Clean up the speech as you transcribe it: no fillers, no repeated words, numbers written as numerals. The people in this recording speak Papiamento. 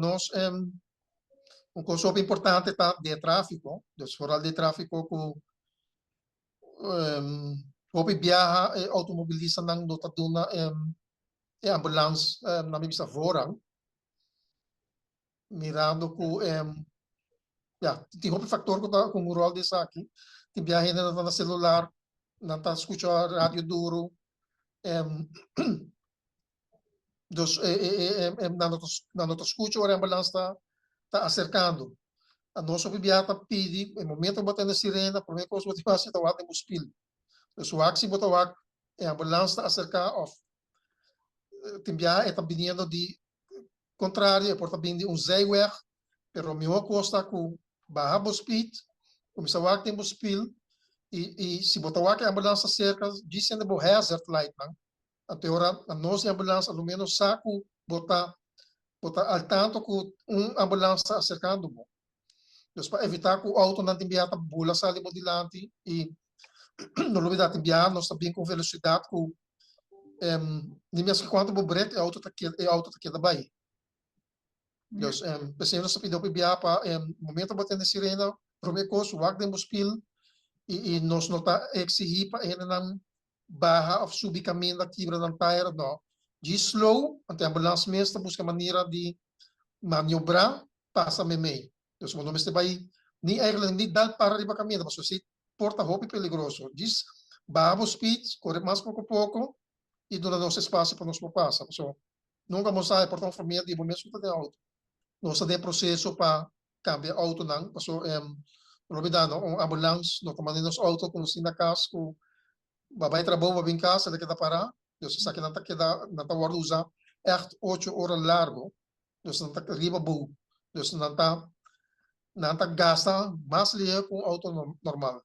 nos un kos hopi importante ta den tráfiko, dus foral den tráfiko ku hopi biaha e outomobilistanan no ta duna e ambulans nan mi bisa voorrang, mirando ku ya tin hopi faktor ku ta ku un ròl den esaki. Tin biaha hendenan ta na selular, nan ta skucha radio duru, dus nan no ta skucha ora e ambulans ta aserkando. Nos hopi biaha ta pidi e momento ku bo tende sirena prome kos ku bo tin hasi ta wak den bo spil. Dus wak si bo ta wak e ambulans ta aserká òf tin biaha e ta biniendo di kontrario, e por ta bini di un zijweg, pero mihó kos ta ku baha bo speed, kuminsá wak den bo spil i si bo ta wak e ambulans ta serka djis sende bo hazard lightnan. Anto e ora nos di ambulans a lo menos sa ku bo ta bo ta al tanto ku un ambulans ta aserkando bo. Dus pa evitá ku outonan tin biaha ta bula sali bo dilanti i no lubidá tin biaha nos ta bin ku un velosidat ku ni meske kuantu bo brek e outo ta keda e outo ta keda bai. Dus p'esei nos ta pidi hopi biaha pa momento bo tende sirena promé kos wak den bo spil i nos no ta eksihí pa e hendenan baha of subi kaminda kibra nan tayer no. Djis slow, anto e ambulans mes ta buska manera di maniobrá pasa meimei. Dus bo no mester bai ni eigenlijk ni dal para riba kaminda pasobra esei por ta hopi peligroso. Djis baha bo speed, kore mas poko poko i duna nos espasio pa nos por pasa pasobra nunka bo sa e por ta un famia di bo mes ku ta den outo. Nos ta den proseso pa kambia outonan pasobra no olbida no un ambulans no ta manda nos outo ku nos tin na kas ku bo a bai trabou bo a bin kas el a keda para dus esakinan ta keda nan ta wòrdu usa ègt ocho ora largo dus nan ta riba bou dus nan ta nan ta gasta mas lihe ku un outo normal.